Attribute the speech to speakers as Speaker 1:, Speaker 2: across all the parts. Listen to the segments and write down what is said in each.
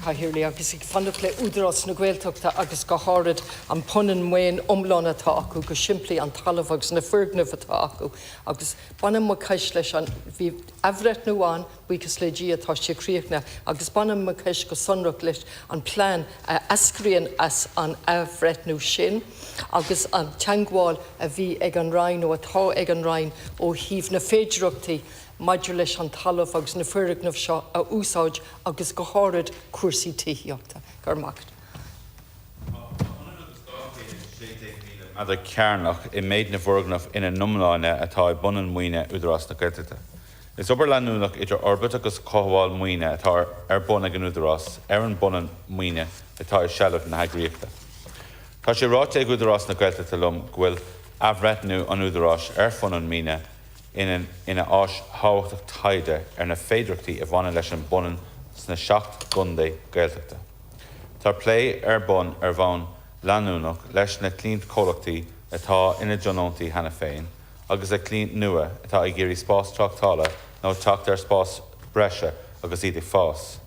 Speaker 1: Chathaoirligh, agus ag fanacht le Údarás na Gaeltachta agus go háirid an punann maoin iomlán atá acu, go simplí an talamh agus na foirgnimh atá acu. Agus baineann mo cheist leis an, bhí athbhreithniú ann, buíochas le Dia tá sé críochnaithe, agus baineann mo cheist go sonrach leis an plean a eascraíonn as an athbhreithniú sin agus an teagmháil a bhí ag an Roinn nó atá ag an Roinn ó thaobh na féidireachtaí maidir leis an talamh agus na foirgnimh seo a úsáid agus go háirid cúrsaí tithíochta. Go raibh maith agat.
Speaker 2: Tá ionann agus 216,000 méadar cearnach i méid na bhfoirgneamh ina n-iomláine atá i bpunann maoine Údarás na Gaeltachta. Is obair leanúnach idir fhorbairt agus chothabháil maoine atá ar bun ag an Údarás ar an bpunann maoine atá i seilbh na heagraíochta. Tá sé ráite ag Údarás na Gaeltachta liom go bhfuil athbhreithniú an Údaráis ar phunann maoine ina ina áis thábhachtach taighde ar na féidearthachtaí a bhaineann leis an bpunann sna 7 gcontae Gaeltachta. Tá plé ar bun ar bhonn leanúnach leis na cliantchomhlachtaí atá ina dtionóntaí cheana féin agus le cliaint nua atá ag iarraidh spás tráchtála nó teacht ar spás breise agus iad ag fás.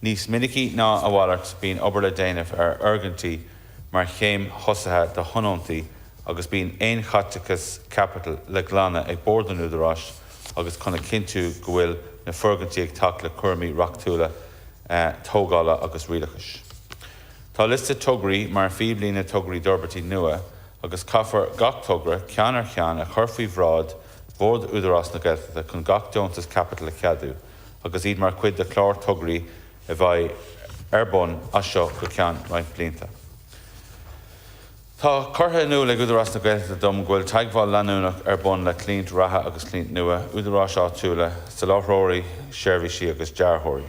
Speaker 2: Níos minicí ná a mhalairt bíonn obair le déanamh ar fhoirgintí mar chéim thosaithe do thionóntaí agus bíonn aon chaiteachas caipitil le glanadh ag Bord an Údaráis agus chun a chinntiú go bhfuil na foirgintí ag teacht le cúraimí reachtúla tógála agus rialachais. Tá liosta tograí mar phíblíne tograí d'fhorbairtí nua agus caithfear gach togra, ceann ar cheann, a chur faoi bhráid Bhord Údarás na Gaeltachta chun gach deontas caipitil a cheadú agus iad mar chuid de chlár tograí a bheidh ar bun as seo go ceann roinnt blianta. Tá curtha in iúl ag Údarás na Gaeltachta dom go bhfuil teagmháil leanúnach ar bun le cliaint reatha agus cliaint nua, údaráis áitiúla, soláthróirí seirbhísí agus dearthóirí.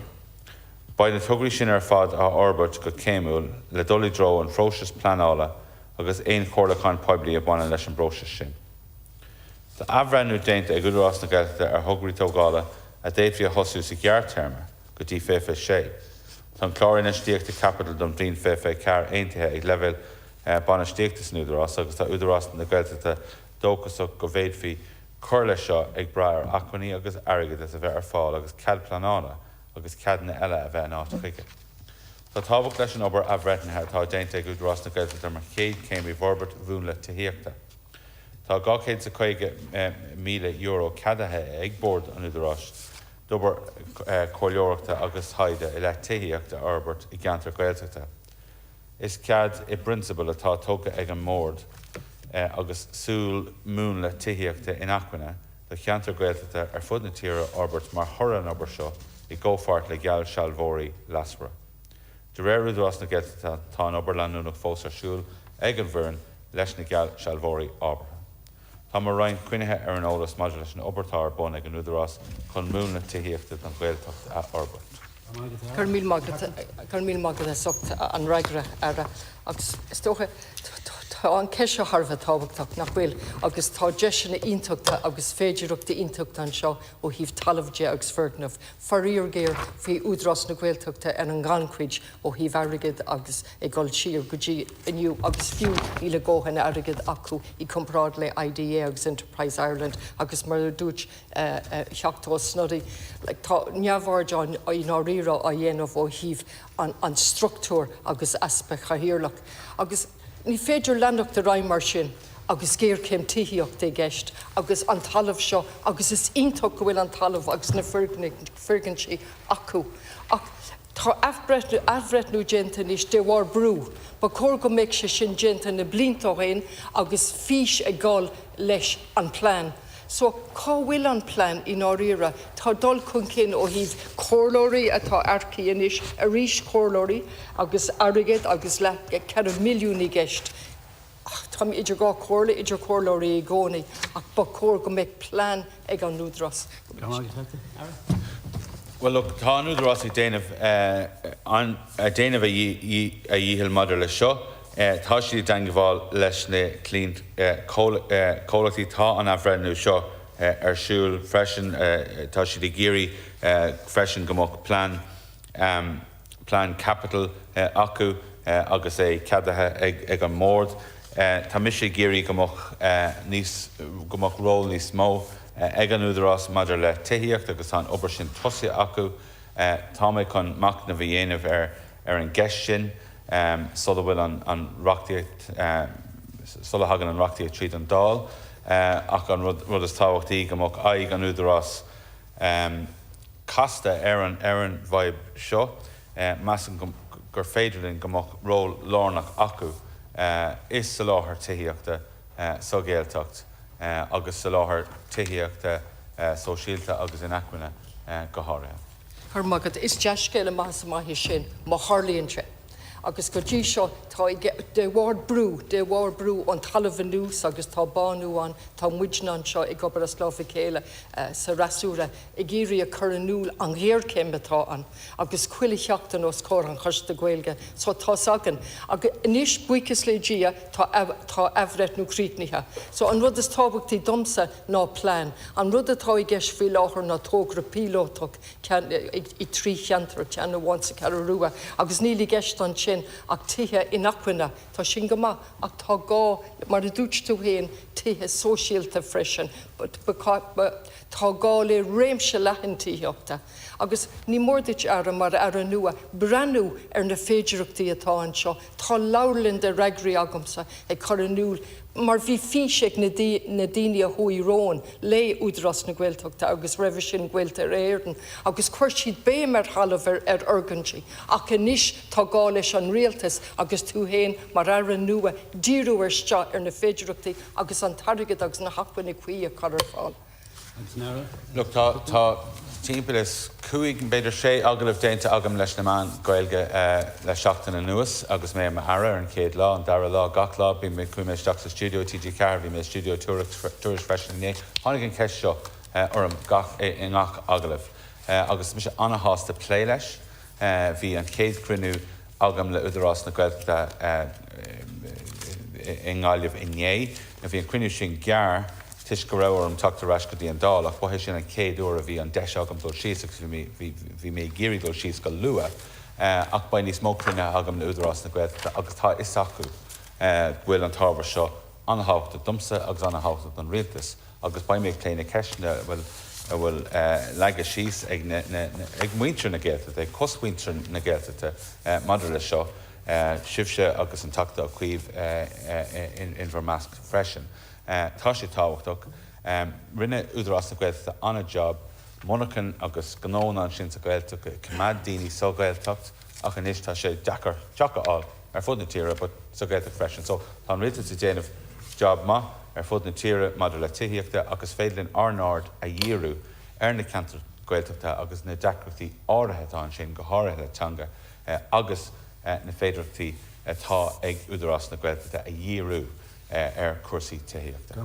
Speaker 2: Beidh na tograí sin ar fad á fhorbairt go céimiúil le dul i dtreo an phróisis pleanála agus aon chomhairliúchán poiblí a bhaineann leis an bpróiseas sin. Tá athbhreithniú déanta ag Údarás na Gaeltachta ar thograí tógála a d'fhéadfaí a thosú sa ghearrtéarma go dtí 2026. Tá an Clár Infheistíochta Caipitil don bhliain 2024 aontaithe ag leibhéal bainistíochta san Údarás agus tá Údarás na Gaeltachta dóchasach go bhféadfaí cur leis seo ag brath ar acmhainní agus airgeadas a bheith ar fáil agus cead pleanála agus ceadanna eile a bheith in áit chuige. Tá tábhacht leis an obair athbhreithnithe atá déanta ag Údarás na Gaeltachta mar chéad chéim i bhforbairt mhúnla tithíochta. Tá €250,000 ceadaithe ag Bord an Údaráis d'obair chomhairleoireachta agus taighde i leith tithíocht a fhorbairt i gceantair Ghaeltachta. Is cead i bprionsabal atá tugtha ag an mBord agus súil múnla tithíochta inacmhainne do cheantair Ghaeltachta ar fud na tíre a fhorbairt mar thoradh an obair seo i gcomhpháirt le geallsealbhóirí leasmhara. De réir Údarás na Gaeltachta tá an obair leanúnach fós ar siúl ag an bhfoireann leis na geallsealbhóirí ábhartha. Tá mo Roinn coinnithe ar an eolas maidir leis an obair atá ar bun ag an Údarás chun múnla tithíochta don Ghaeltacht a fhorbairt.
Speaker 1: Go raibh míle maith agat, go raibh míle maith agat as ucht an fhreagra, Aire. Agus is dócha, tá an ceist seo thar a bheith tábhachtach, nach bhfuil? Agus tá deiseanna iontacha agus féidearthachtaí iontacha anseo ó thaobh talaimh de agus foirgneamh. Faraor géar faoi Údarás na Gaeltachta ar an ngannchuid ó thaobh airgid agus ag dul siar go dtí inniu agus fiú níl a ndóthain airgid acu i gcomparáid le IDA agus Enterprise Ireland agus mar a dúirt Teachta Ó Snodaigh like tá neamhaird á i ndáiríre á dhéanamh ó thaobh an an struchtúr agus easpa chathaoirleach agus ní féidir leanacht ar aghaidh mar sin agus géarchéim tithíochta i gceist agus an talamh seo agus is iontach go bhfuil an talamh agus na foirgintí acu ach Tá athbhreithniú déanta anois de bharr brú. Ba chóir go mbeadh sé sin déanta na blianta ó shin agus fís ag dul leis an plean. So, cá bhfuil an plean i ndáiríre? Tá dul chun cinn ó thaobh comhairleoirí atá earcaithe anois, arís comhairleoirí agus airgead agus leath 4 milliún i gceist. Táim idir dhá chomhairle, idir chomhairleoirí i gcónaí, ach ba chóir go mbeadh plean ag an Údarás.
Speaker 2: Bhuel, look, tá an Údarás ag déanamh an, ag déanamh a dhícheall maidir leis seo. Tá siad i dteangmháil leis na cliaint comhlachtaí. Tá an athbhreithniú seo ar siúl freisin. Tá siad ag iarraidh freisin go mbeadh plean, plean caipitil acu agus é ceadaithe ag an mBord. Tá mise ag iarraidh go mbeadh níos, go mbeadh ról níos mó ag an Údarás maidir le tithíocht agus tá an obair sin tosaithe acu. Tá mé chun machnamh a dhéanamh ar ar an gceist sin sula bhfuil an reachtaíocht, sula thagann an reachtaíocht tríd an Dáil ach an rud is tábhachtaí go mbeadh aghaidh an Údarás casta ar an ar an bhfadhb seo. Measaim gur féidir linn go mbeadh ról lárnach acu i soláthar tithíochta sa Ghaeltacht agus soláthar tithíochta sóisialta agus inacmhainne go háirithe.
Speaker 1: Go raibh maith agat. Is dea-scéala amach is amach é sin, má tharlaíonn sé. Agus go dtí seo, tá, de bharr brú, de bharr brú ón talamh anuas agus tá bánú ann, tá muidne anseo ag obair as lámh a chéile sa fhreasúra ag iarraidh a chur in iúl an ghéarchéim atá ann agus chuile sheachtain os comhair an Choiste Gaeilge so tá's againn. Agus anois, buíochas le Dia, tá, tá athbhreithniú críochnaithe. So an rud is tábhachtaí domsa ná plean. An rud atá i gceist faoi láthair ná togra píolótach ceann i dtrí cheantar, ceann amháin sa Cheathrú Rua agus níl i gceist ansin ach tithe inacmhainne. Tá sin go maith ach tá gá, mar a dúirt tú féin, tithe sóisialta freisin. Tá gá le réimse leathan tithíochta agus ní mór duit, Aire, mar Aire nua, breathnú ar na féidearthachtaí atá anseo. Tá leabharlann de fhreagraí agamsa ag cur in iúl mar bhí fís ag na daoine a chuaigh romhainn le Údarás na Gaeltachta agus roimhe sin Gaeltarra Éireann agus chuir siad béim ar thalamh ar fhoirgintí ach anois tá gá leis an rialtas agus tú féin mar Aire nua díriú isteach ar na féidearthachtaí agus an t-airgead agus na hacmhainní cuí a chur ar fáil.
Speaker 2: Agus an Aire? Look, tá, tá timpeall is cúig, b'fhéidir sé agallamh déanta agam leis na meáin Ghaeilge le seachtain anuas agus mé i m'Aire ar an chéad lá, an dara lá, gach lá, bhí mé, chuaigh mé isteach sa stiúideo TG4, bhí mé i stiúideo Tuairisc freisin inné. Tháinig an cheist seo orm gach, i ngach agallamh agus tá mise an-shásta plé leis. Bhí an chéad chruinniú agam le Údarás na Gaeltachta i nGaillimh inné. Bhí an cruinniú sin gearr toisc go raibh orm teacht ar ais go dtí an Dáil ach ba é sin an chéad uair a bhí an deis agam dul síos agus bhí mé ag iarraidh dul síos go luath ach beidh níos mó cruinnithe agam le Údarás na Gaeltachta agus tá a fhios acu go bhfuil an t-ábhar seo an-thábhachtach domsa agus an-thábhachtach don Rialtas. agus beidh mé ag plé na ceisteanna a bhfuil a bhfuil leagtha síos ag na ag muintir na Gaeltachta, ag cosmhuintir na Gaeltachta maidir leis seo, sibhse agus an Teachta Ó Cuív in bhur measc freisin. Tá sé tábhachtach. Rinne Údarás na Gaeltachta an-jab, monarchan agus gnónna ansin sa Ghaeltacht, ag coimeád daoine sa Ghaeltacht ach anois tá sé deacair teach a fháil. ar fud na tíre but sa Ghaeltacht freisin. So tá an rialtas ag déanamh job maith ar fud na tíre maidir le tithíochta ach is féidir linn ár n-aird a dhíriú ar na ceantair Ghaeltachta agus na deacrachtaí áirithe atá ansin, go háirithe le teanga agus na féidearthachtaí atá ag Údarás na Gaeltachta a dhíriú ar chúrsaí tithíochta.